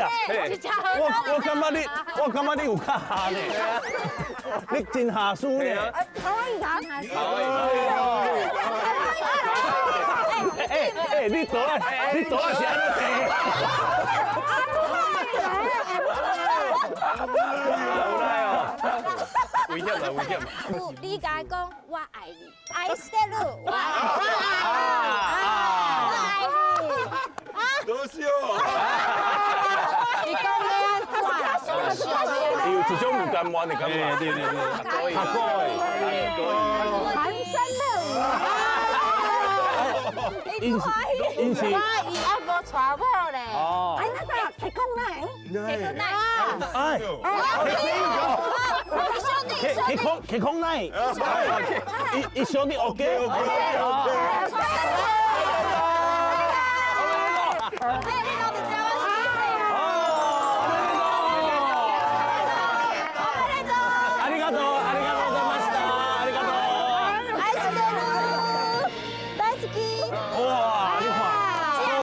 啊，我感覺你有較下呢，你真下輸呢。可以。欸欸，你倒啊，你倒啊是按怎提？無奈哦，危險啦，危險。你共伊講我愛你，愛してる，我愛你，我愛你。どうしよう。你講咧，有一種唔甘願的感覺。對對對，較過的。寒山樂。𪜶是𪜶是。我伊猶無娶某咧。哦。哎，那個提講奶。提講奶。哎。提講提講奶。一緒に OK。 OK OK。